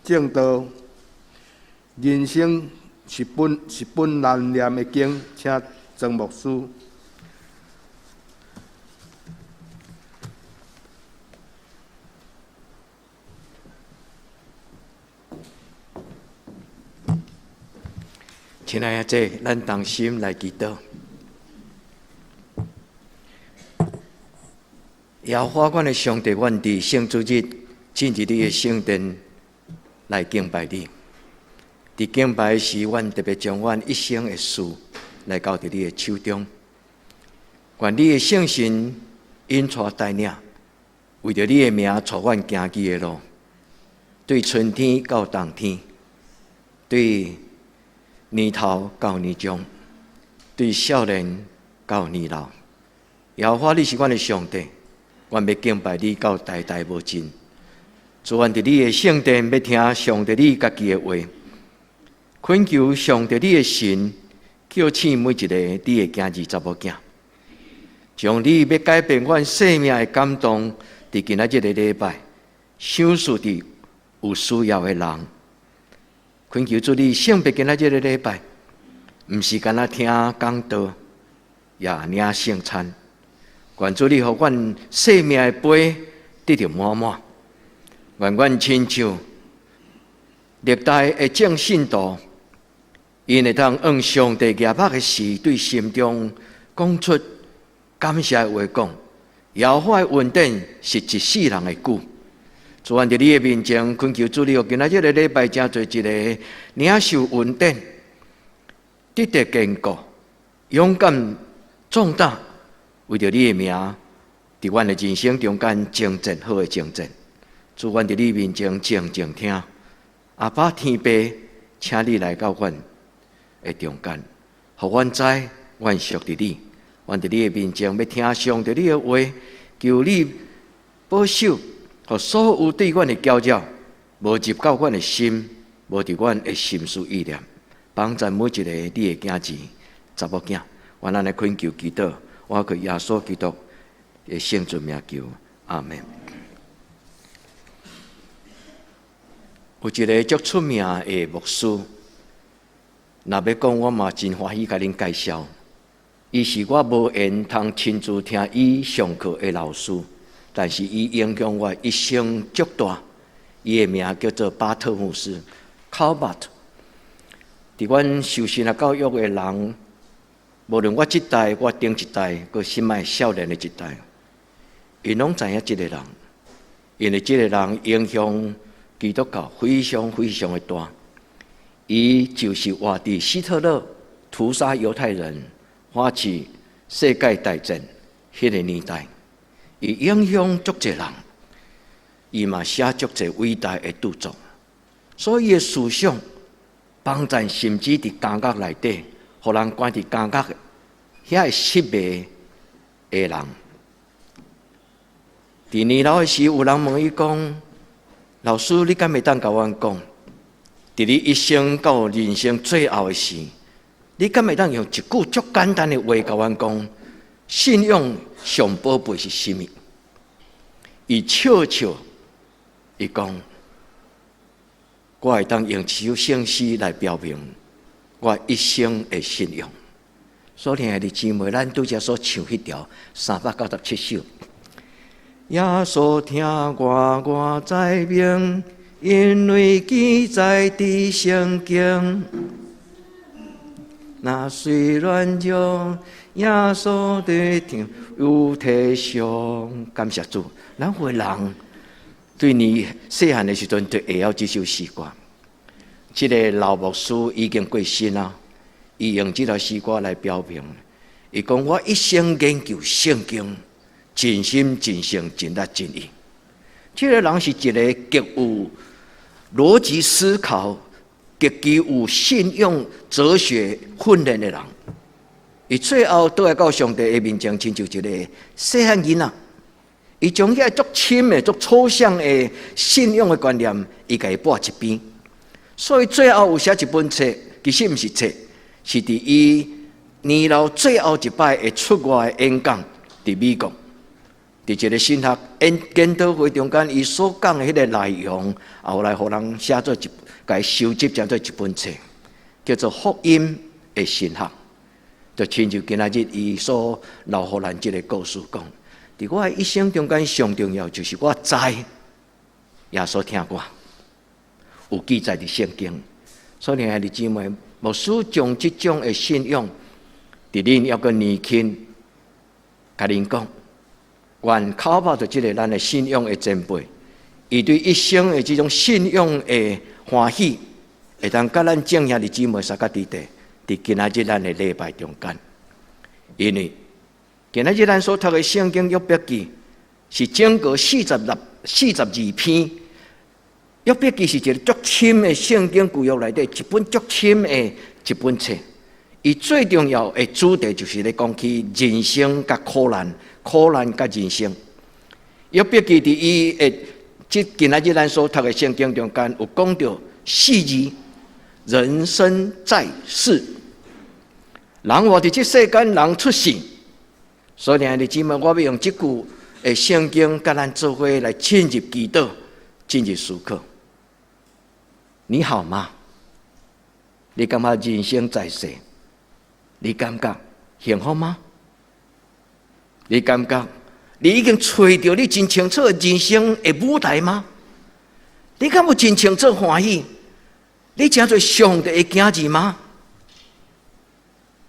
證道。人生是本是本難念的經，請曾牧師。親愛的姊，咱同心來祈禱。耶和華阮的上帝，阮佇聖主日進入你的聖殿來敬拜你。佇敬拜時，阮特別將阮一生的事來交佇你的手中。願你的聖神引帶帶領，為著你的名帶阮行去的路，對春天到冬天，對年頭到年終，對少年到年老。耶和華，你是阮的上帝，阮欲敬拜你到代代無盡。主，阮佇你的聖殿欲聽上帝你家己的話，懇求上帝你的神叫醒每一個你的囝兒查某囝，將你欲改變阮生命的感動，佇今仔這个禮拜，賞賜佇有需要的人。懇求主你聖別今仔這个禮拜，毋是干焦聽講道，也領聖餐。願主你予阮生命的杯得著滿滿。願阮親像歷代的眾信徒，𪜶會當按上帝額目的時，對心中講出感謝的話，講耶和華的恩典是一世人的久。主，阮佇你的面前懇求主，你予今仔這个禮拜成做一个領受恩典、得著堅固、勇敢壯膽，為著你的名，佇阮的人生中間征戰好的征戰。主，阮佇你面前靜靜聽，阿爸天父，請你來到阮的中間，予阮知阮屬佇你，阮佇你的面前欲聽上帝你的話，求你保守。予所有對阮的攪擾，無入到阮的心，無佇阮的心思意念，幫助每一个你的囝兒、查某囝，阮按呢懇求祈禱，我靠耶穌基督的聖尊名求，阿們。有一个足出名的牧師，若欲講，我嘛真歡喜共恁介紹。伊是我無緣通親自聽伊上課的老師。但是伊影響我一生足大，伊的名叫做巴特牧師，Karl Barth。佇阮受神學教育的人，無論我這代、我頂一代，閣新麥少年的一代，𪜶攏知影這个人，因為這个人影響基督教非常非常的大。伊就是活佇希特勒屠殺猶太人、發起世界大戰彼个年代。伊影響足濟人，伊嘛寫足濟偉大的著作，所以伊的思想幫贊，甚至佇監獄內底，予人關佇監獄遐會失迷的人。佇年老的時，有人問伊講：老師，你敢會當共阮講，佇你一生到人生最後的時，你敢會當用一句足簡單的話共阮講？信仰上寶貝是啥物？伊笑笑，伊講：我會當用一首聖詩來表明我一生的信仰。所以，兄弟姊妹，咱拄才所唱彼條397首。耶穌疼我，我知明，因為記載佇聖經。若雖軟弱，耶穌的疼有體恤。感謝主，咱有的人對你細漢的時陣就會曉這首詩歌。這个老牧師已經過身啊，伊用這條詩歌來表明，伊講我一生研究聖經，盡心盡性盡力盡意。這个人是一个極有邏輯思考、極其有信仰哲學訓練的人。伊最後倒來到上帝的面前，親像一个細漢囡仔。伊將遐足深的、足抽象的信仰的觀念，伊共伊擺一邊。所以最後有寫一本冊，其實毋是冊，是佇伊年老最後一擺會出外演講，佇美國，佇佇一个神學研討會中間，伊所講的彼个內容，後來予人寫做一，共伊收集成做一本冊，叫做《福音的神學》。就親像今仔日伊所留予咱這个故事講，佇我的一生中間上重要就是我知耶穌疼我，有記載佇聖經。所以兄弟姊妹，牧師將這種的信仰，佇恁猶閣年輕，共恁講，願考報著這个咱的信仰的前輩，伊對一生的這種信仰的歡喜，會當佮咱眾兄弟姊妹相佮佇佇，佇今仔日咱的禮拜中間，因為今仔日咱所讀的聖經約伯記是整個46、42篇。約伯記是一个足深的聖經舊約內底一本足深的一本冊。伊最重要的主題就是咧講起人生佮苦難，苦難佮人生。約伯記佇伊的這今仔日咱所讀的聖經中間有講著四字：人生在世。人活佇這世間，人出世。所以兄弟姊妹，我欲用這句的聖經，佮咱做伙來進入祈禱，進入思考。你好嗎？你感覺人生在世，你感覺幸福嗎？你感覺你已經揣著你真清楚的人生的舞台嗎？你敢有真清楚歡喜？你成做上帝的囝兒嗎？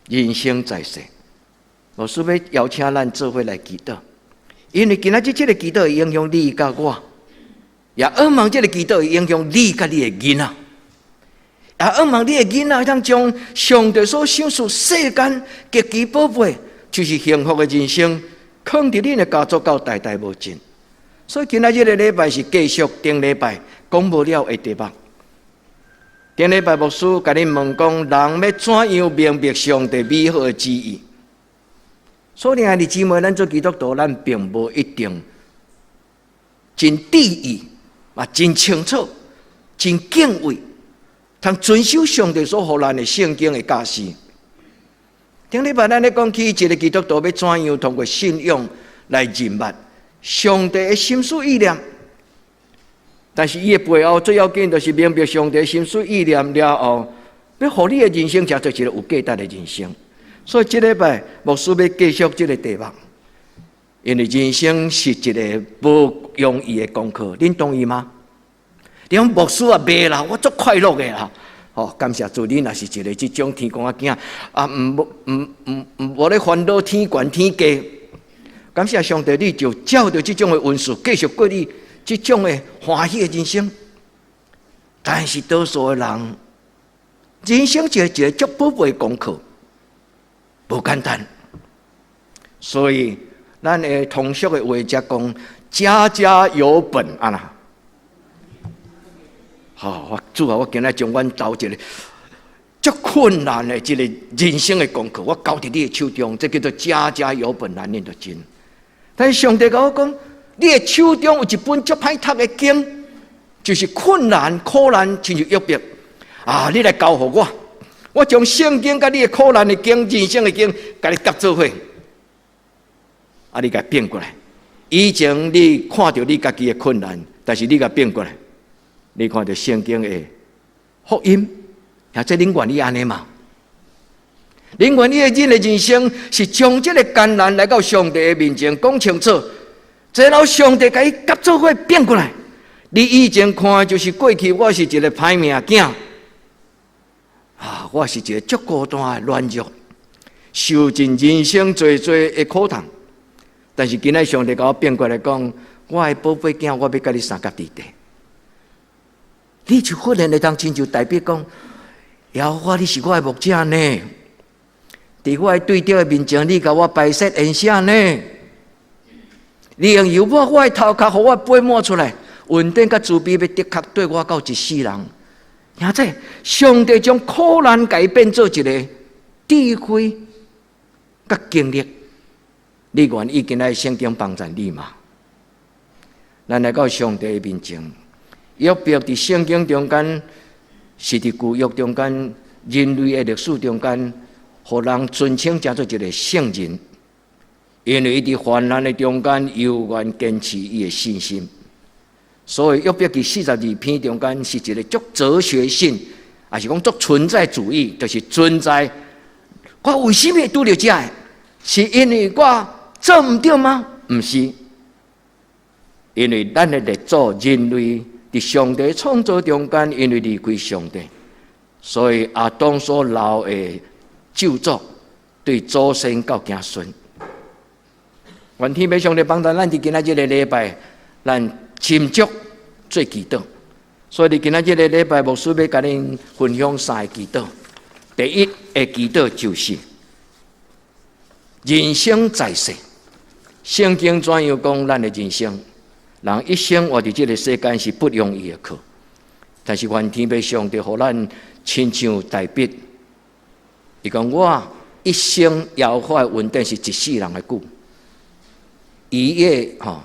人生在世，牧師欲邀請咱做伙來祈禱，因為今仔日這个祈禱會影響你佮我，也向望這个祈禱會影響你佮你的囡仔，也向望你的囡仔會當將上帝所賞賜世間極其寶貝，就是幸福的人生，囥佇恁的家族到代代無盡。所以今仔日的禮拜是繼續頂禮拜講無了的題目。頂禮拜牧師共恁問講，人欲怎樣明白上帝美好的旨意？所以兄弟姊妹，咱做基督徒，咱並無一定真注意，嘛真清楚、真敬畏，通遵守上帝所予咱的聖經的教示。頂禮拜咱咧講起一个基督徒欲怎樣通過信仰來認捌上帝的心思意念。但是伊的背後最要緊，就是明白上帝心思意念了後，欲予你的人生成做一个有價值的人生。所以這禮拜牧師欲繼續這个題目，因為人生是一个無容易的功課，恁同意嗎？你講牧師啊，袂啦，我足快樂的啦。哦，感謝主，恁若是一个這種天公仔囝啊，毋毋毋毋，無咧煩惱天懸天低。感謝上帝，你就照著這種的恩賜，繼續過你這種的歡喜的人生。但是多數的人，人生一个一个足寶貝的功課，無簡單。所以，咱的通俗的話則講，家家有本啊啦。好，我主啊，我今仔將阮兜一个足困難的這个人生的功課，我交佇你的手中，這叫做家家有本難念的經。但是上帝共我講，你的手中有一本足歹讀的經，就是困難苦難，親像約伯啊！你來交予我，我將聖經佮你的苦難的經、人生的經，共你夾做伙，啊！你共變過來。以前你看著你家己的困難，但是你共變過來，你看著聖經的福音，或者恁願意按呢嗎？恁願意的恁的人生是將這个艱難來到上帝的面前講清楚，然後上帝共伊夾做伙變過來。你以前看的就是過去，我是一个歹命囝，啊，我是一个足孤單的軟弱，受盡人生濟濟的苦痛。但是今仔上帝共我變過來講，我的寶貝囝，我欲佮你相佮佇底。你就忽然會當親像大衛講，耶和華你是我的牧者呢，佇我的對敵的面前，你共我擺設筵席呢。你用油抹我的頭殼，予我杯滿出來，恩典佮慈悲，欲的確綴我到一世人。兄弟，上帝將苦難共伊變做一个智慧佮經歷。你願意今仔聖經幫助你嗎？咱來到上帝的面前，約伯佇聖經中間，是佇舊約中間，人類的歷史中間，予人尊稱成做一个聖人。因為伊佇患難的中間，猶原堅持伊的信心。所以約伯記42篇中間是一個足哲學性，抑是講足存在主義，就是存在。我為啥物會拄著這个？是因為我做毋對嗎？毋是，因為咱的列祖人類佇上帝創造中間，因為離開上帝，所以亞當所留的咒詛對祖先到子孫。願天父上帝幫助咱佇今仔這个禮拜，咱斟酌做祈禱。所以佇今仔這个禮拜，牧師欲共恁分享三个祈禱。第一个祈禱就是人生在世，聖經怎樣講咱的人生？人一生活佇這个世間是不容易的課，但是願天父上帝予咱親像大衛，伊講我一生耶和華的恩典是一世人的久，伊的吼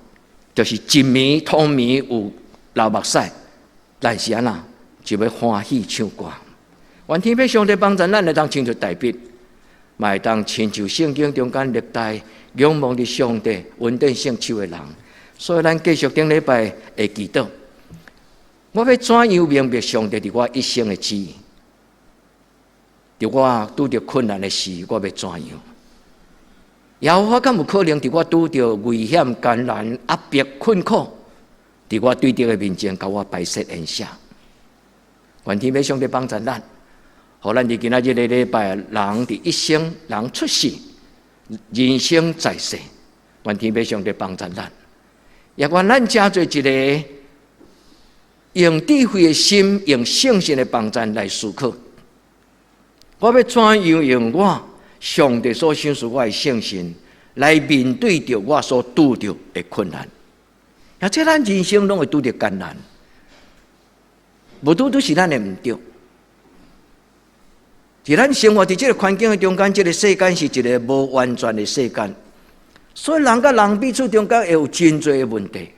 就是一暝通暝有流目屎，但是按怎就欲歡喜唱歌。願天父上帝幫助咱會當親像大衛，嘛會當親像聖經中間歷代仰望佇上帝恩典聖手的人。所以咱繼續頂禮拜的祈禱。我欲怎樣明白上帝佇我一生的旨意？佇我拄著困難的時，我欲怎樣？耶和華敢有可能佇我拄著危險、艱難、壓迫、困苦，佇我對敵的面前，共我擺設筵席？願天父上帝幫助咱，予咱佇今仔這个禮拜，人佇一生，人出世，人生在世，願天父上帝幫助咱，也願咱成做一个用智慧的心，用聖神的幫助來思考。我欲怎樣用我上帝所賞賜我的聖神來面對著我所拄著的困難？而且咱人生攏會拄著艱難，無拄拄是咱的毋對。佇咱生活佇這个環境的中間，這个世間是一个無完全的世間，所以人佮人彼此中間會有真濟的問題。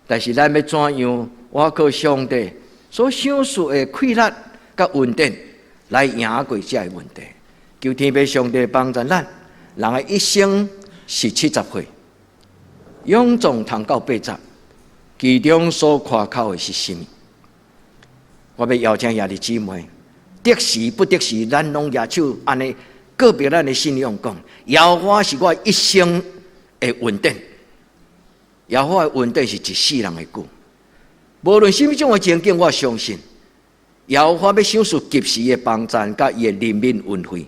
但是咱欲怎樣？倚靠上帝所賞賜的氣力佮恩典來贏過這个問題。求天父上帝幫助咱，人的一生是70歲，勇壯通到80，其中所誇口的是啥物？我欲邀請兄弟姊妹，得時不得時，咱攏舉手按呢告白咱的信仰，講耶和華是我一生的恩典。耶和華的恩典是一世人的久，無論啥物種的情景，我相信耶和華欲賞賜及時的幫助，佮伊的憐憫恩惠。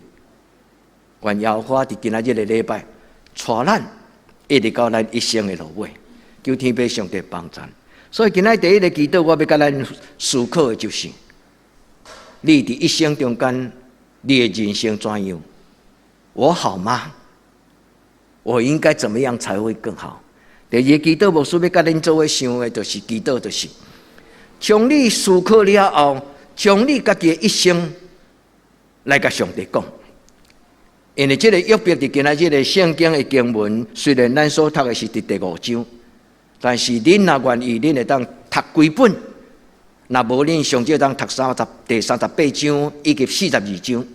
願耶和華佇今仔這个禮拜，帶咱一直到咱一生的落尾，求天父上帝幫助。所以今仔第一个祈禱，我欲共咱思考的就是：你佇一生中間，你的人生怎樣？我好嗎？我應該怎麼樣才會更好？第二个祈禱，牧師欲共恁做伙想的，就是祈禱，就是將你思考了後，將你家己的一生來共上帝講。因為這个約伯佇今仔這个聖經的經文，雖然咱所讀的是佇第五章，但是恁若願意，恁會當讀規本；若無恁上少當讀第38章以及42章。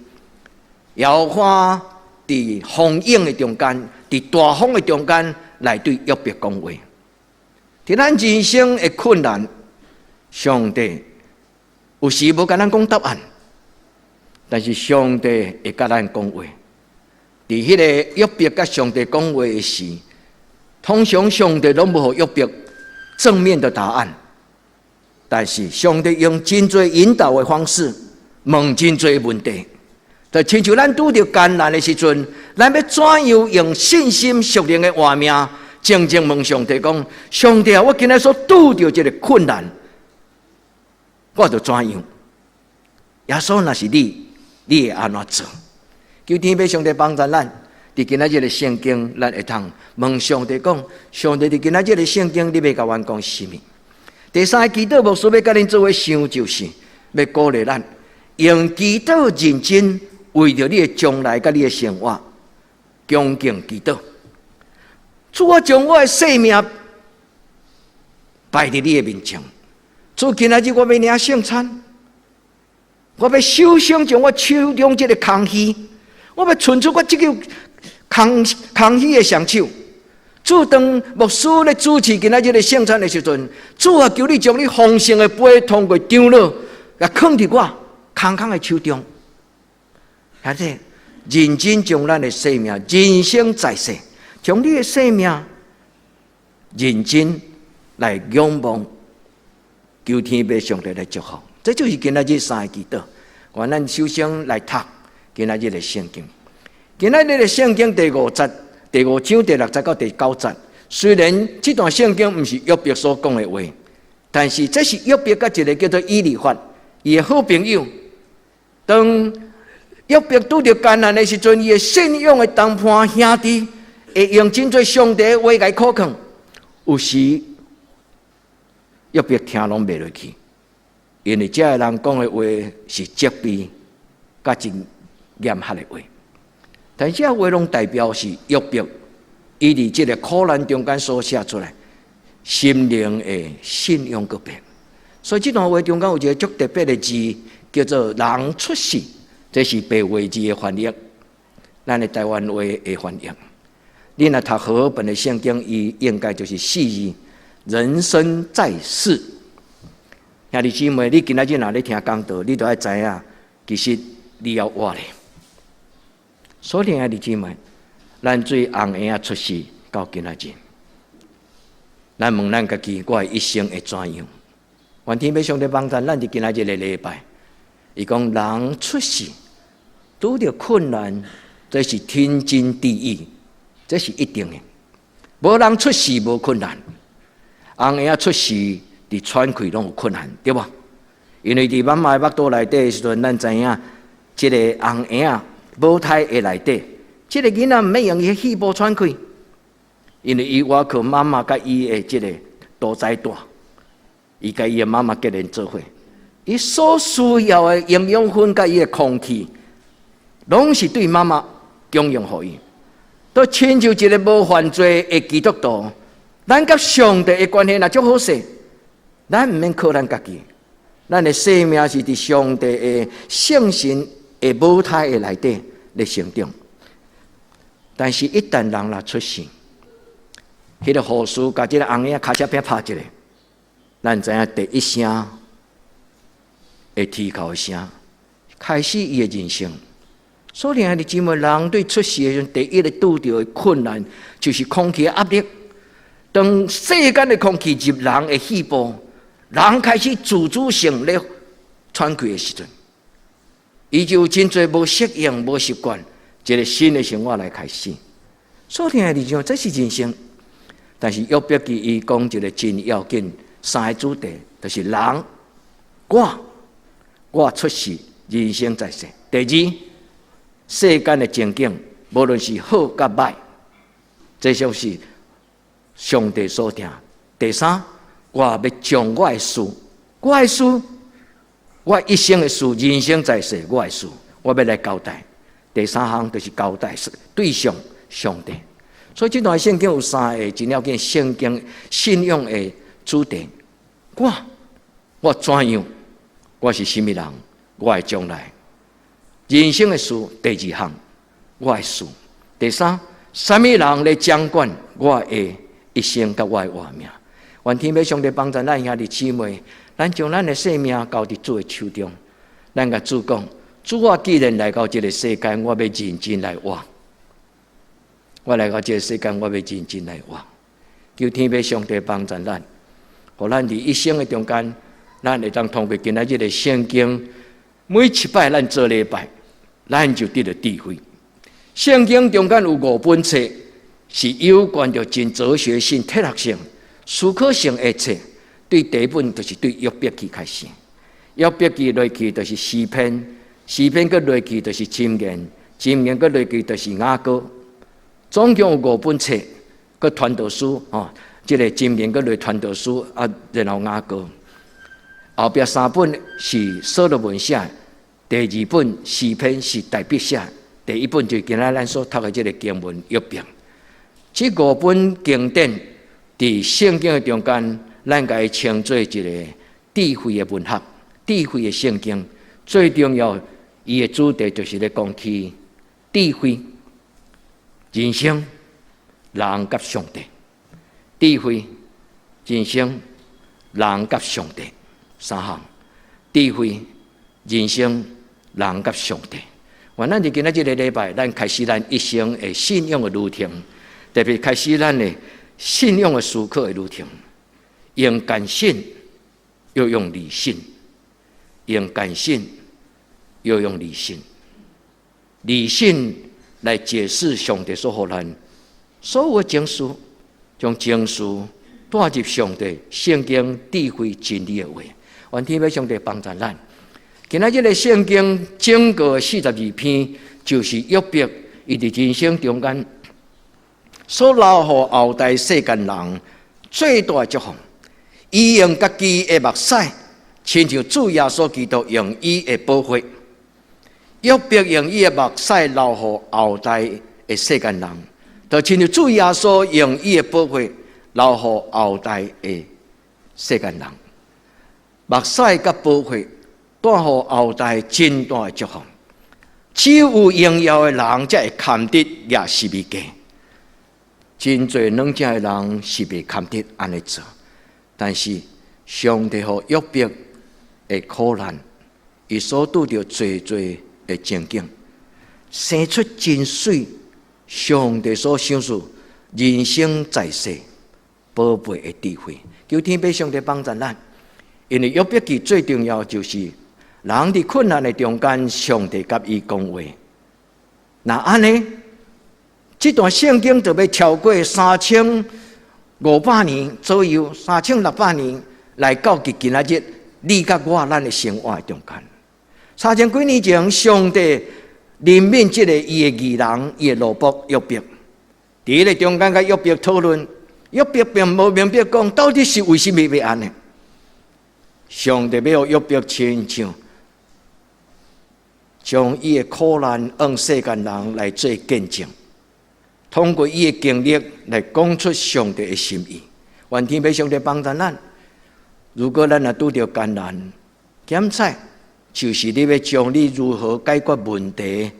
耶和華佇風湧的中間，佇大風的中間來對約伯講話。佇咱人生的困難，上帝有時無共咱講答案，但是上帝會共咱講話。佇彼个約伯共上帝講話的時，通常上帝攏無予約伯正面的答案，但是上帝用真濟引導的方式問真濟問題，就親像咱拄著艱難的時陣，咱欲怎樣用信心屬靈的活命，靜靜問上帝講：上帝啊，我今仔所拄著這个困難，我著怎樣？耶穌若是你，你會按怎做？求天父上帝幫助咱，佇今仔這个聖經，咱會通問上帝講：上帝佇今仔這个聖經，你欲共阮講啥物？第三个祈禱，牧師欲共恁做伙想，就是欲鼓勵咱用祈禱認真，為著你的將來佮你的生活，恭敬祈禱。主啊，將我的性命擺佇你的面前。主，今仔日我欲領聖餐，我欲首先將我手中這个空虛。我欲伸出我這个空空虛的雙手。主當牧師咧主持今仔日的聖餐的時陣，主啊，求你將你豐盛的杯通過長老，共囥佇我空空的手中。兄弟，認真將咱的生命，人生在世，將你的生命認真來仰望，求天父上帝來祝福。這就是今仔日三个祈禱。願咱首先來讀今仔日的聖經。今仔日的聖經第五節、第五章第六節到第九節。雖然這段聖經毋是約伯所講的話，但是這是約伯佮一个叫做以利法，伊的好朋友。當約伯拄著艱難的時陣，伊的信仰的同伴兄弟會用真濟上帝的話共伊苦勸，有時約伯聽攏袂落去，因為這个人講的話是責備佮真嚴厲的話。但這話攏代表是約伯，伊佇這个苦難中間所寫出來心靈的信仰告白。所以這段話中間有一个足特別的字，叫做“人出世”，這是白話字的翻譯，咱的台灣話的翻譯。你若讀和合本的聖經，伊應該就是四字：人生在世。兄弟姊妹，你今仔日若咧聽講道，你就愛知影，其實你猶活咧。所以，兄弟姊妹，咱對紅嬰仔出世到今仔日，咱問咱家己，我的一生會怎樣？願天父上帝幫助咱佇今仔日个禮拜，伊講人出世拄著困難，這是天經地義，這是一定的。無人出世無困難，紅嬰仔出世佇喘氣攏有困難，對無？因為佇媽媽的腹肚內底的時陣，咱知影這个紅嬰仔母胎的內底，這个囡仔毋免用伊的肺部喘氣，因為伊倚靠媽媽佮伊的這个肚臍帶，伊佮伊的媽媽結連做伙，伊所需要的營養分佮伊的空氣，攏是對媽媽供應予伊。都親像一个無犯罪的基督徒，咱佮上帝的關係若足好勢，咱毋免靠咱家己，咱的生命是佇上帝的聖神的母胎的內底咧成長。但是，一旦人若出世，彼个護士共這个紅嬰仔跤車餅拍一下，咱知影第一聲會啼哭的聲，開始伊的人生。所以，兄弟姊妹，人對出世的時陣，第一个拄著的困難，就是空氣的壓力。當世間的空氣入人的肺部，人開始自主性咧喘氣的時陣，伊就真濟無適應、無習慣，一个新的生活來開始。所以，兄弟姊妹，這是人生。但是約伯記伊講一个真要緊三个主題，就是人、我、我出世、人生在世。第二，世間的情景，無論是好佮䆀，這就是上帝所定。第三，我欲將我的事，我的事，我一生的事，人生在世，我的事，我欲來交代。第三項就是交代對象上帝。所以這段聖經有三个真要緊聖經信仰的主題。我我怎樣？我是啥物人？我的將來。人生的事，第二項，我的事。第三，啥物人咧掌管我的一生佮我的活命？願天父上帝幫助咱兄弟姊妹，咱將咱的生命交佇主的手中。咱共主講：主啊，既然來到這个世間，我欲認真來活。我來到這个世間，我欲認真來活。求天父上帝幫助咱，予咱佇一生的中間，咱會當通過今仔日的聖經，每一擺咱做禮拜，咱就得著智慧。聖經中間有五本冊，是有關著真哲學性、哲學性、思考性的冊。對第一本就是對約伯記開始，約伯記落去就是詩篇，詩篇閣落去就是箴言，箴言閣落去就是雅歌。總共有五本冊，閣傳道書吼，這个箴言閣落傳道書啊，然後雅歌。後壁三本是所羅門寫的，第二本詩篇是大衛寫，第一本就是今仔咱所讀的這个經文約伯。這五本經典佇聖經的中間，咱共伊稱做一個智慧的文學、智慧的聖經。最重要，伊的主題就是咧講起智慧。人生、人佮上帝，智慧、人生、人佮上帝，三項。智慧、人生、人佮上帝。願咱佇今仔這个禮拜，咱開始咱一生的信仰的旅程，特別開始咱的信仰的思考的旅程。用感性，又用理性；用感性，又用理性。理性來解釋上帝所予咱所有的情緒，將情緒帶入上帝聖經智慧真理的話。願天父上帝幫助咱。今仔這个聖經整個42篇，就是約伯伊佇人生中間所留予後代世間人最大的祝福。伊用家己的目屎，親像主耶穌基督用伊的寶血。約伯用伊的目屎留予後代的世間人，就親像主耶穌用伊的寶血留予後代的世間人。目屎佮寶血帶予後代真大的祝福。只有榮耀的人才會堪得舉十字架。真濟軟正的人是袂堪得按呢做。但是上帝予約伯的苦難，伊所拄著濟濟的情景，生出真媠。上帝所賞賜人生在世寶貝的智慧，求天父上帝幫助咱。因為約伯記最重要就是人佇困難的中間，上帝佮伊講話。若按呢，這段聖經就欲超過3500年左右，3600年來到今仔日，你佮我咱的生活中間。三千幾年前，上帝憐憫這個伊的義人，伊的奴僕約伯，佇彼个中間佮約伯討論，約伯並無明白講到底是為啥物欲按呢？上帝欲予約伯親像將伊的苦難向世間人來做見證。通過伊的經歷來講出上帝的心意。願天父上帝幫助咱。如果咱若拄著艱難，檢採就是你欲將你如何解決問題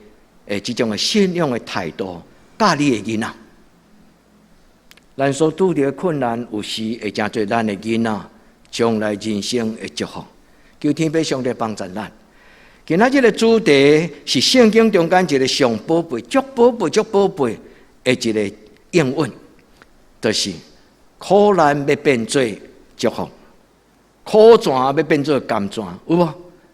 的這種的信仰的態度，教你的囡仔。咱所拄著的困難，有時會成做咱的囡仔將來人生的祝福。求天父上帝幫助咱。今仔這个主題是聖經中間一个上寶貝、足寶貝、足寶貝的一个應允，就是苦難欲變做祝福，苦泉欲變做甘泉，有無？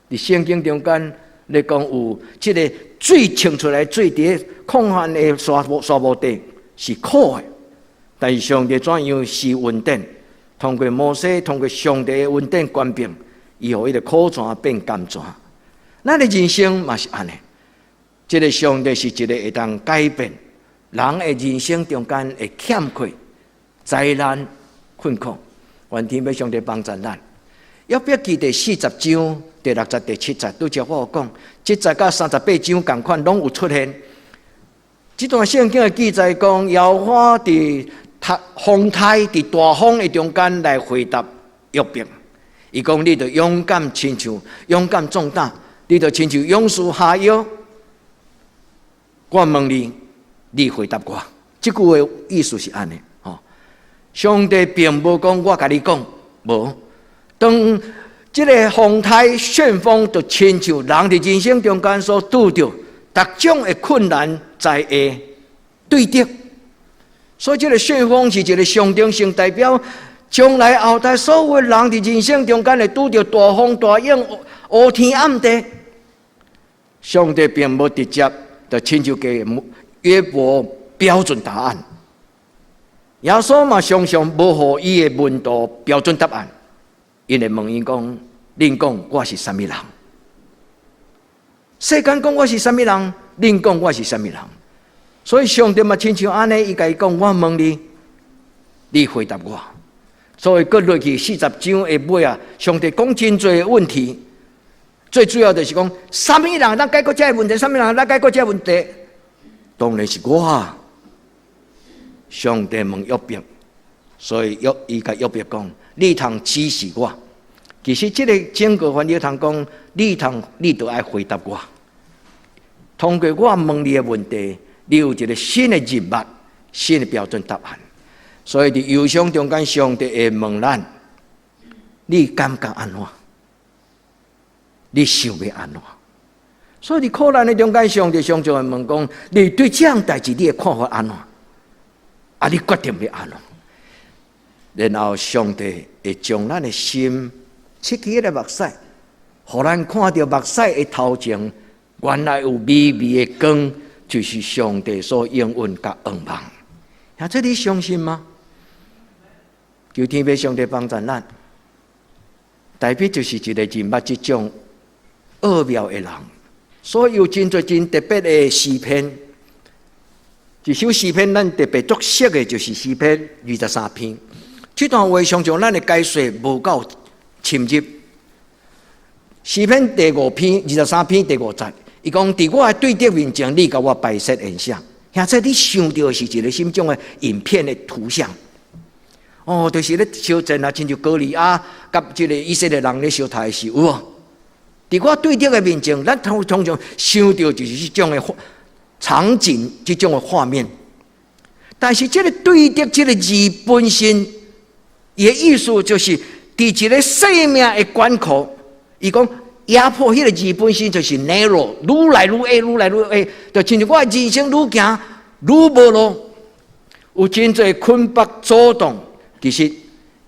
佇聖經中間咧講有這个水衝出來，水佇曠旱的沙漠地是苦的，但是上帝怎樣施恩典？通過摩西，通過上帝的恩典權柄，伊予彼个苦泉變甘泉。咱的人生嘛是按呢，這个上帝是一个會當改變人的人生中間的欠缺、災難、困苦。願天父上帝幫助咱。約伯記第40章第六節、第七節，拄才我有講，這節佮38章仝款，攏有出現。這段聖經的記載講，耶和華佇風颱、佇大風的中間來回答約伯。伊講：你著勇敢，親像勇敢壯膽，你著親像勇士哈腰。我問你，你回答我。這句話意思是按呢，吼。上帝並無講我共你講，無。當這个風颱旋風，就親像人佇人生中間所拄著各種的困難災禍對敵，所以這个旋風是一个象徵性代表，將來後代所有人佇人生中間會拄著大風大湧、烏天暗地。上帝並無直接就親像給約伯標準答案，耶穌嘛常常無予伊的門徒標準答案。𪜶會問伊講：恁講我是啥物人？世間講我是啥物人？恁講我是啥物人？所以上帝嘛親像按呢，伊共伊講：我問你，你回答我。所以閣落去四十章的尾啊，上帝講真濟問題，最主要就是講，啥物人通解決這个問題？啥物人通解決這个問題？當然是我。上帝問約伯，所以約伊共約伯講：你通指示我。其實這个整個翻譯通講，你通你著愛回答我。通過我問你的問題，你有一个新的認捌，新的標準答案。所以佇憂傷中間，上帝會問咱：你感覺按怎？你想欲按怎？所以佇苦難的中間，上帝常常會問講：你對這項代誌，你的看法按怎？啊，你決定欲按怎？然後上帝會將咱的心切去彼个目屎，予咱看著目屎的頭前，原來有微微的光，就是上帝所應允佮仰望。啊，這你相信嗎？求天父上帝幫助咱。大衛就是一个認捌這種奧妙的人，所以有真濟真特別的詩篇。一首詩篇，咱特別足熟的，就是詩篇23篇。這段話常常咱的解說無夠深入。詩篇第五篇23篇第五節，伊講：佇我的對敵面前，你共我擺設筵席。現在你想著的是一个啥物種的影片的圖像？哦，就是咧相戰啊，親像歌利亞佮這个以色列人咧相殺的時，有無？佇我對敵的面前，咱通常想著就是這種的場景，這種的畫面。但是這个對敵這个字本身，伊的意思就是佇一个生命的關口，伊講壓迫彼个字本身就是 narrow，愈來愈狹，愈來愈狹，就親像我的人生愈行愈無路，有真濟捆縛阻擋。其實，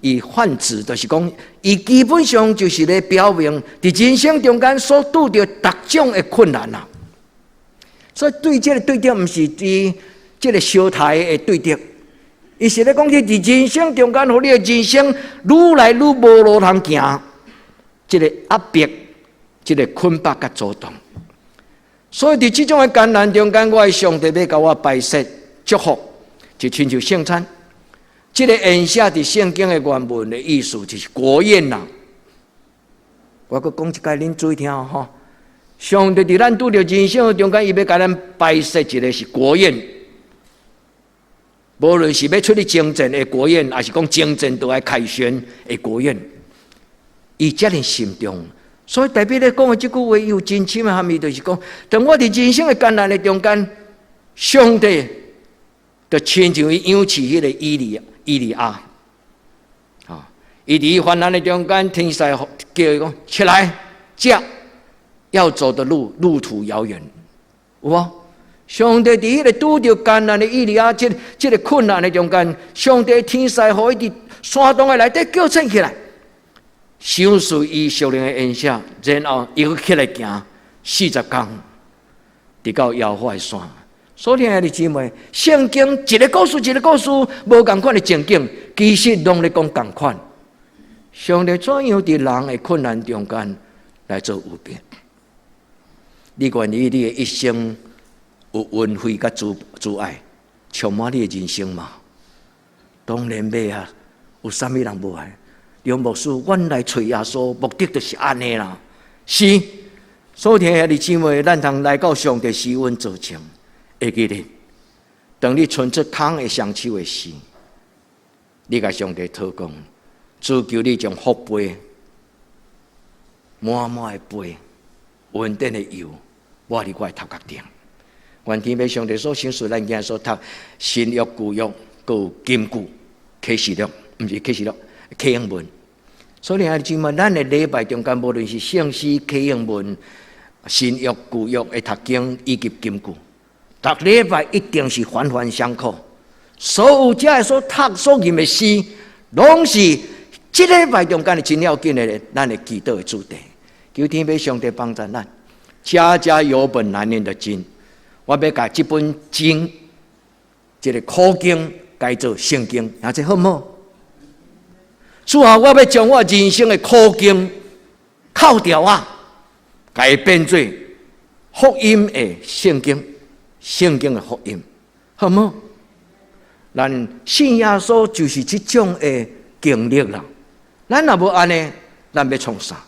伊泛指就是講，伊基本上就是咧表明，佇人生中間所拄著逐種的困難啊。所以對這个對敵，毋是佇這个相殺的對敵，伊是咧講，你佇人生中間，予你的人生愈來愈無路通行，這个壓迫，這个捆綁佮阻擋。所以佇這種的艱難中間，我的上帝欲共我擺設祝福，就親像聖餐。這个宴席佇聖經的原文的意思就是國宴啦。我閣講一擺，恁注意聽吼。上帝佇咱拄著人生的中間，伊欲共咱擺設一个是國宴。無論是欲出去征戰的國宴，抑是講征戰都愛凱旋的國宴，伊遮爾慎重。所以大衛咧講的這句話有真深的含義，就是講，當我佇人生的艱難的中間，上帝就親像伊仰視彼个以利亞，啊，伊佇患難的中間，天使叫伊講起來，食，要走的路路途遙遠，有無？上帝佇彼个拄著艱難的以利亞，這个困難的中間，上帝天使予伊佇山洞的內底叫醒起來，賞賜伊屬靈的宴席，然後伊閣起來行40工，直到耶和華的山。所以，兄弟姊妹，聖經一个故事一个故事，無仝款的情景，其實攏咧講仝款。上帝怎樣佇人的困難中間來做預備？你願意你的一生有恩惠佮慈愛充滿你的人生嗎？當然欲啊！有啥物人無愛？梁牧師，阮來揣耶穌，目的就是按呢啦。是，所以兄弟姊妹，咱通來到上帝施恩座前，會記得，當你伸出空的雙手的時，你共上帝禱告，主求你將福杯滿滿的杯，恩典的油，抹佇我的頭殼頂。願天父上帝所賞賜咱今仔所讀新約舊約，閣有金句啟示錄，毋是啟示錄，啟應文。所以兄弟姊妹，咱的禮拜中間，無論是聖詩、啟應文、新約舊約的讀經以及金句，逐禮拜一定是環環相扣。所有遮的所讀所吟的詩，攏是這禮拜中間的真要緊的，咱的祈禱的主題。求天父上帝幫助咱，家家有本難念的經。我欲共這本經，這个苦經改做聖經，啊，這好毋好？主啊，我欲將我人生的苦經扣掉啊，共伊變做福音的聖經，聖經的福音，好毋好？咱信耶穌就是這種的經歷啦。咱若無按呢，咱欲創啥？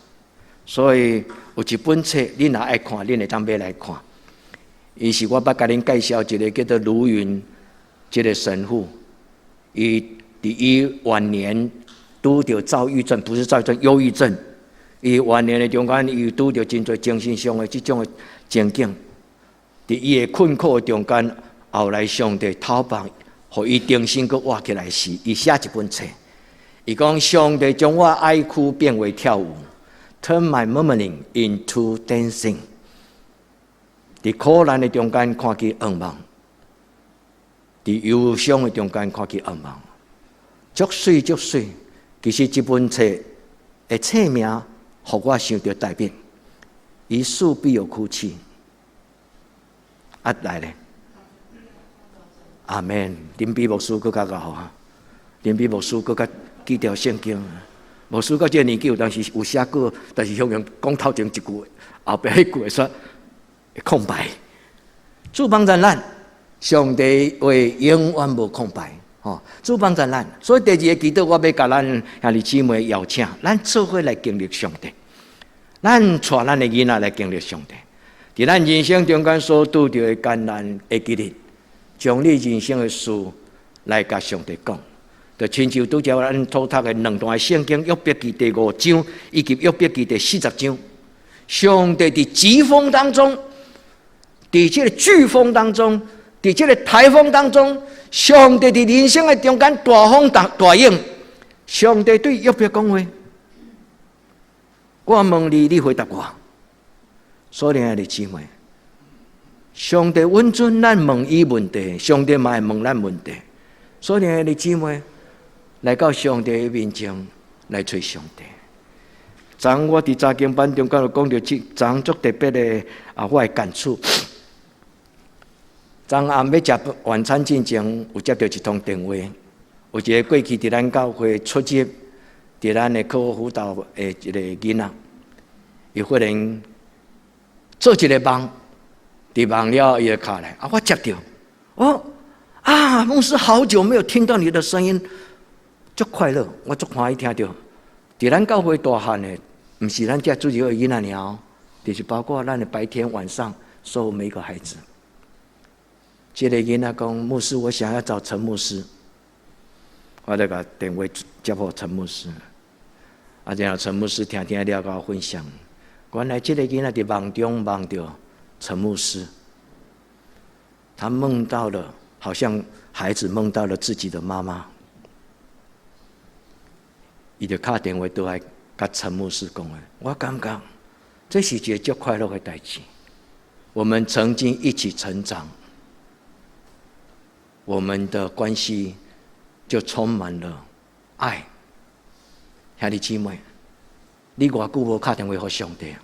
所以有一本冊，恁若愛看，恁會當買來看。伊是我捌共恁介紹一个叫做盧雲這个神父，伊佇伊晚年拄著躁鬱症，不是躁鬱症，憂鬱症。伊晚年的中間，伊拄著真濟精神上的這種的情景。佇伊的困苦的中間，後來上帝透放，予伊重新閣活起來時，伊寫一本冊。伊講上帝將我哀哭變為跳舞，Turn my murmuring into dancing。佇苦難的中間看見盼望，佇憂傷的中間看見盼望，足媠足媠。其實這本冊的冊名，予我想著大衛，於死必有哭泣。啊來咧，阿門。林比牧師閣較𠢕啊，林比牧師閣較記著聖經。牧師到這個年紀有當時有寫過，但是向用講頭前一句，後壁彼句會煞空白。主幫助咱，上帝話永遠無空白。吼，主幫助咱。所以第二個祈禱，我欲共咱兄弟姊妹邀請，咱做伙來經歷上帝，咱帶咱的囡仔來經歷上帝。佇咱人生中間所拄著的艱難，會記得將你人生的事來共上帝講。就親像拄才咱所讀的兩段聖經，約伯記第五章以及約伯記第四十章，上帝佇疾風當中，佇這個颶風當中，佇這個颱風當中，上帝佇人生的中間大風大大湧，上帝對約伯講話：我問你，你回答我。所以兄弟姊妹，上帝允准咱問伊問題，上帝嘛會問咱問題。所以兄弟姊妹，來到上帝的面前來揣上帝。昨昏我佇查經班中間有講著一樁足特別的啊，我的感觸。昨暗欲食晚餐進前，有接著一通電話，有一個過去佇咱教會出入，佇咱的課後輔導的一個囡仔，伊忽然做一個夢，佇夢了伊就敲來，啊，我接著，哦，啊，牧師好久沒有聽到你的聲音，足快樂，我足歡喜聽著。佇咱教會大漢的，毋是咱遮主日學囡仔爾哦，就是包括咱的白天晚上所有每一個孩子。這個囡仔講，牧師，我想要找陳牧師，我就共電話接予陳牧師。啊，然後陳牧師聽聽了，共我分享，原來這個囡仔佇夢中夢著陳牧師，他夢到了，好像孩子夢到了自己的媽媽，伊就敲電話倒來共陳牧師講的，我感覺這是一個足快樂的代誌。我們曾經一起成長，我們的關係就充滿了愛。兄弟姊妹，你偌久無敲電話予上帝啊？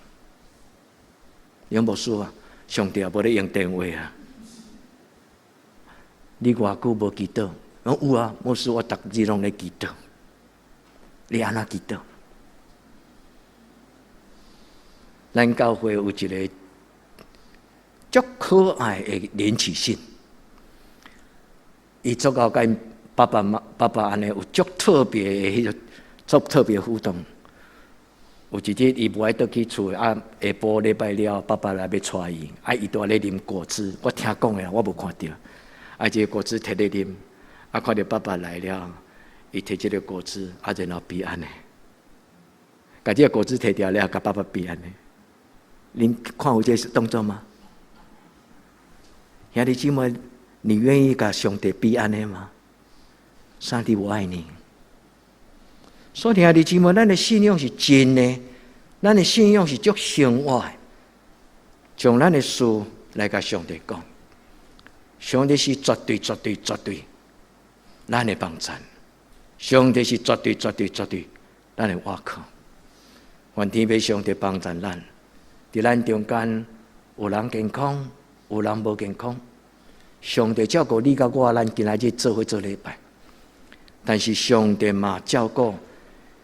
楊牧師啊，上帝也無咧用電話啊。你偌久無祈禱？講有啊，牧師，我逐日攏咧祈禱。你按怎祈禱？咱教會有一個足可愛的連啟信，伊足𠢕佮𪜶爸爸媽爸爸按呢有足特別的彼個足特別互動。有一日伊無愛倒去厝，啊，下晡禮拜了，爸爸來欲帶伊，啊，伊拄咧啉果汁，我聽講的，我無看著。啊，這個果汁提咧啉，啊，看著爸爸來了，伊提這個果汁，啊，然後比按呢，共這個果汁提掉了，共爸爸比按呢。恁看有這個動作嗎？兄弟姊妹，你願意共上帝比按呢嗎？上帝，我愛你。所以兄弟姊妹，咱的信仰是真的，咱的信仰是足生活的。將咱的事來共上帝講，上帝是絕對、絕對、絕對咱的幫贊。上帝是絕對、絕對、絕對咱的倚靠。願天父上帝幫贊咱，佇咱中間有人健康，有人無健康。上帝照顧你佮我，咱今仔日做伙做禮拜。但是上帝嘛照顧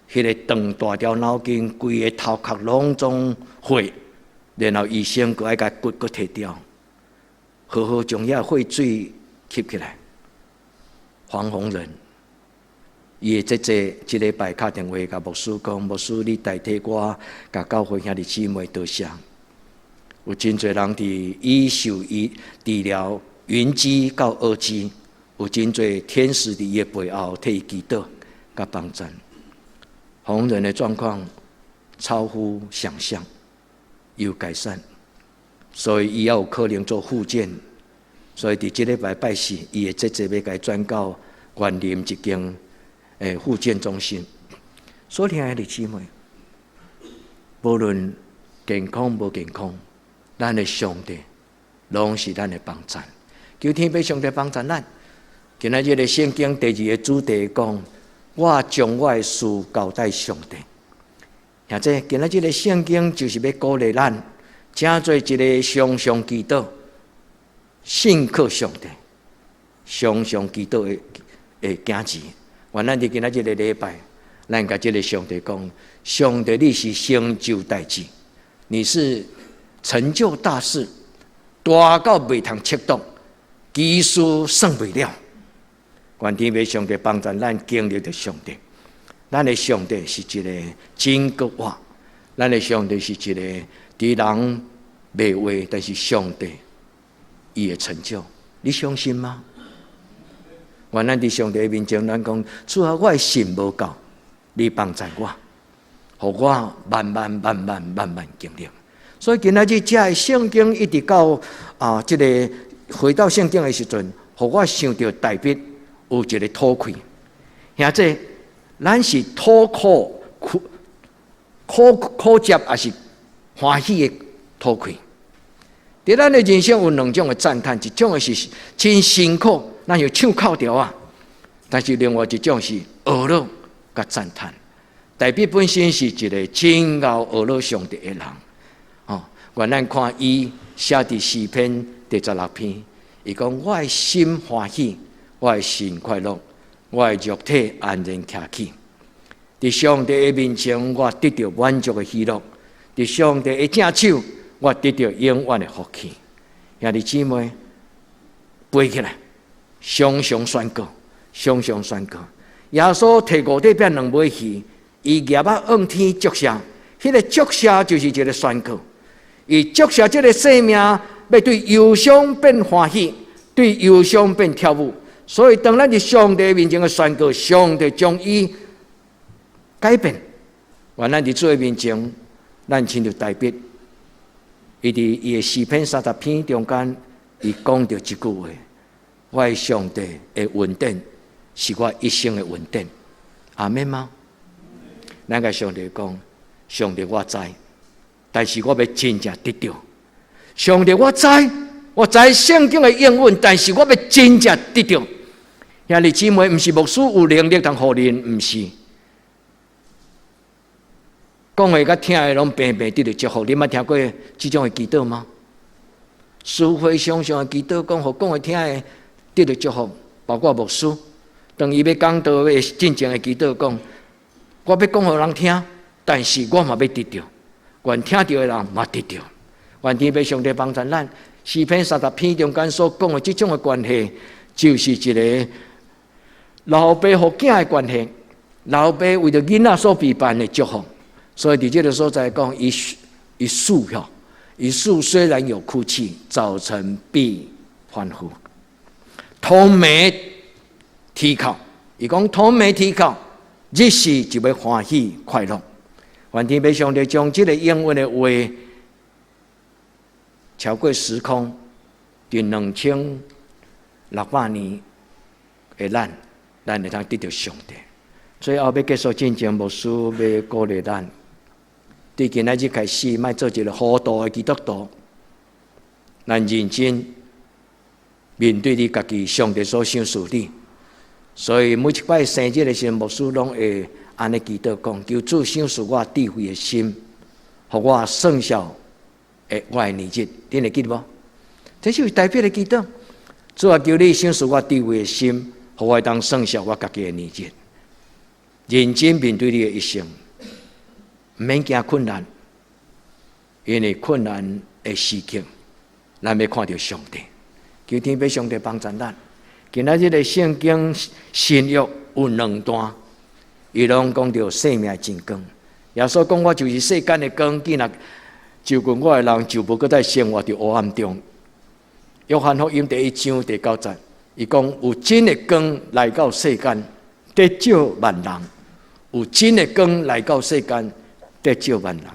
彼個斷大條腦筋，規個頭殼攏總血，然後醫生閣愛共骨閣提掉，好好將遐血水吸起來。黃宏仁，伊的姐姐這禮拜敲電話共牧師講，牧師你代替我，共教會兄弟姊妹多謝。有真濟人佇醫受醫治療暈機到惡機，有真濟天使佇伊的背後替伊祈禱、共幫贊。宏仁的狀況超乎想象，有改善，所以伊猶有可能做復健，所以佇這禮拜拜四，伊的姐姐欲共伊轉到員林一間復健中心。所以兄弟姊妹，無論健康無健康，咱的上帝攏是咱的幫贊。求天父上帝幫贊咱。今仔日的聖經第二个主題講，我將我的事交代上帝。兄弟，今仔日的聖經就是欲鼓勵咱，成做一个常常祈禱、信靠上帝、常常祈禱的囝兒。願咱佇今仔日个禮拜，咱共這个上帝講：上帝，你是成就代誌，你是成就大事，大到袂通測度，奇事算袂了。願天父上帝幫助咱經歷著上帝，咱的上帝是一个真閣活，咱的上帝是一个佇人袂話，但是上帝伊會成就，你相信嗎？願咱佇上帝面前，咱講，主啊，我的信無夠，你幫助我，予我慢慢、慢慢、慢慢經歷。所以今仔日這个聖經一直到啊，這个回到聖經的時陣，予我想著大衛有一个討氣，兄弟，咱是討苦苦苦苦接，抑是歡喜的討氣？佇咱的人生有兩種的讚嘆，一種的是真辛苦，咱有唱哭調仔；但是另外一種是呵咾佮讚嘆。大衛本身是一个真𠢕呵咾上帝的人，哦，願咱看伊寫佇詩篇第十六篇，伊講，我的心歡喜，我的心快樂，我的肉體安然徛起。佇上帝的面前，我得著滿足的喜樂；佇上帝的正手，我得著永遠的福氣。兄弟姊妹，飛起來，常常宣告，常常宣告。耶穌提五塊餅兩尾魚，伊舉目向天祝謝，彼个祝謝就是一个宣告。伊祝謝這个生命，欲對憂傷變歡喜，對憂傷變跳舞。所以，當咱佇上帝面前的宣告，上帝將伊改變。願咱佇主的面前，咱親像大衛，伊佇伊的詩篇三十篇中間，伊講著一句話：我的上帝的恩典是我一生的恩典。阿們嗎？咱共上帝講，上帝我知，但是我欲真正得著。上帝我知，我知聖經的應允，但是我欲真正得著。兄弟姊妹，毋是牧師有能力通予恁，毋是。講的佮聽的攏平平得著祝福。你捌聽過這種的祈禱嗎？除非常常的祈禱，講予講的聽的得著祝福，包括牧師。當伊欲講道的進前的祈禱，講我欲講予人聽，但是我嘛欲得著，願聽著的人嘛得著。願天父上帝幫助咱。詩篇三十篇中間所講的這種的關係，就是一个老爸予囝的關係，老爸為著囡仔所備辦的祝福，所以佇這个所在講，一一宿吼，一宿雖然有哭泣，早晨必歡呼。通暝啼哭，伊講通暝啼哭，日時就欲歡喜快樂。願天父上帝將這个應允的話超過時空，佇2600年的咱，咱會當得著上帝。最後欲結束進前，牧師欲鼓勵咱，對今仔日開始，莫做一个糊塗的基督徒。咱認真面對你家己，上帝所賞賜你。所以每一擺生日的時陣，牧師攏會按呢祈禱講：求主賞賜我智慧的心，予我算數的我的年日，恁會記得無？這是大衛的祈禱。主啊，求你賞賜我智慧的心，予我會當算數我家己的年日。認真面對你的一生，毋免驚困難，因為困難的時刻，咱欲看著上帝，求天父上帝幫助咱。今仔日的聖經新約有兩段，伊攏講著生命真光。耶穌講：我就是世間的光，既若就近我的人，就無閣再生活佇黑暗中。約翰福音第一章第九節，伊講有真的光來到世間，得照萬人。有真的光來到世間，得照萬人。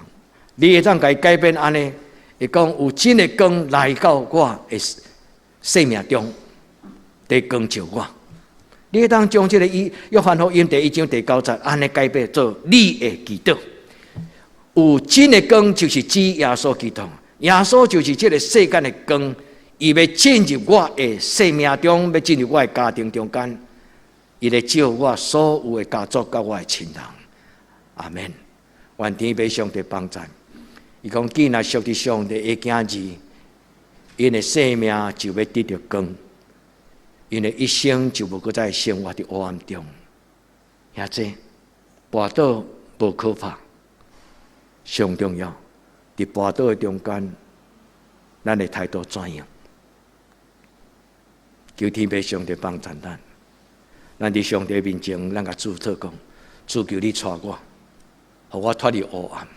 你會當共伊改變按呢？伊講有真的光來到我的生命中，佇光照我。你會當將這个約翰福音第一章第九節按呢改變做你的祈禱。有真的光就是指耶穌基督，耶穌就是這个世間的光，伊欲進入我的生命中，欲進入我的家庭中間，伊來照我所有的家族佮我的親人。阿們。願天父上帝幫贊。伊講，既若屬佇上帝的囝兒，𪜶的生命就欲得著光，𪜶的一生就無閣再生活佇黑暗中。兄弟，跋倒無可怕，上重要，佇跋倒的中間，咱的態度怎樣？求天父上帝幫贊咱。咱佇上帝面前，咱共主禱告，主求你帶我，予我脫離黑暗。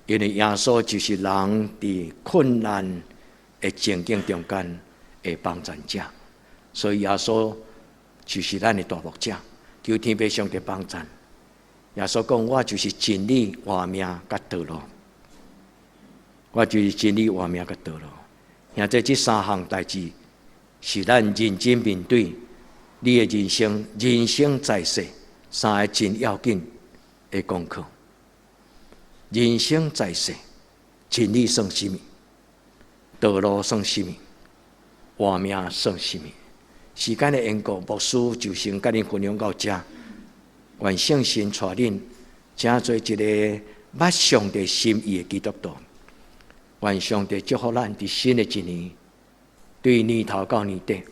因為耶穌就是人佇困難的情境中間的幫贊者，所以耶穌就是咱的大牧者。求天父上帝幫贊。耶穌講：我就是真理、活命佮道路。我就是真理、活命佮道路。兄弟，這三項代誌是咱認真面對你的人生，人生在世三个真要緊的功課。人生在世，真理算啥物？道路算啥物？活命算啥物？時間的緣故，牧師就先共恁分享到遮。願聖神帶恁，成做一个捌上帝心意的基督徒。願上帝祝福咱佇新的一年，對年頭到年底，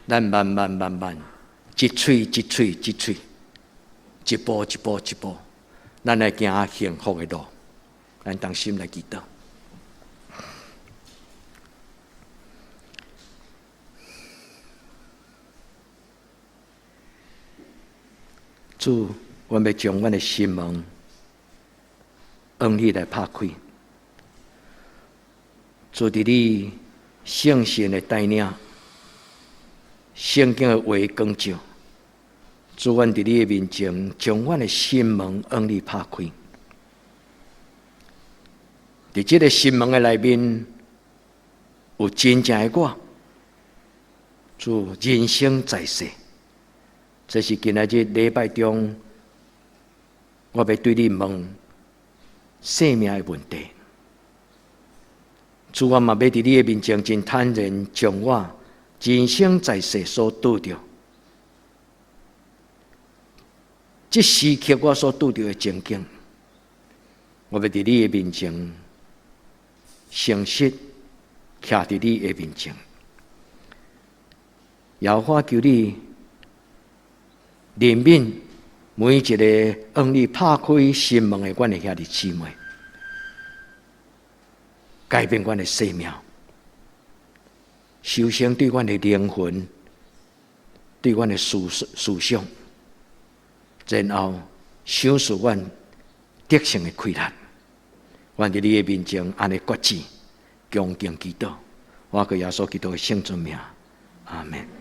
咱慢慢慢慢，一喙一喙一喙，一步一步一步，咱來行幸福的路。咱同心來祈禱。主，阮欲將阮的心門向你來拍開。主，佇你聖神的帶領，聖經的話光照，主，阮佇你的面前，將阮的心門向你拍開。佇這个心門的內面，有真正的我。主，人生在世，這是今仔日禮拜中，我欲對你問生命的問題。主，我嘛欲佇你的面前真坦然，將我人生在世所拄著，這時刻我所拄著的情景，我欲佇你的面前誠實徛佇你的面前。耶和華求你憐憫每一个向你拍開心門的阮的兄弟姊妹，改變阮的生命，首先對阮的靈魂，對阮的思思想，然後賞賜阮得勝的氣力。阮佇你的面前按呢決志，恭敬祈禱，我閣耶穌基督的聖尊名，阿們。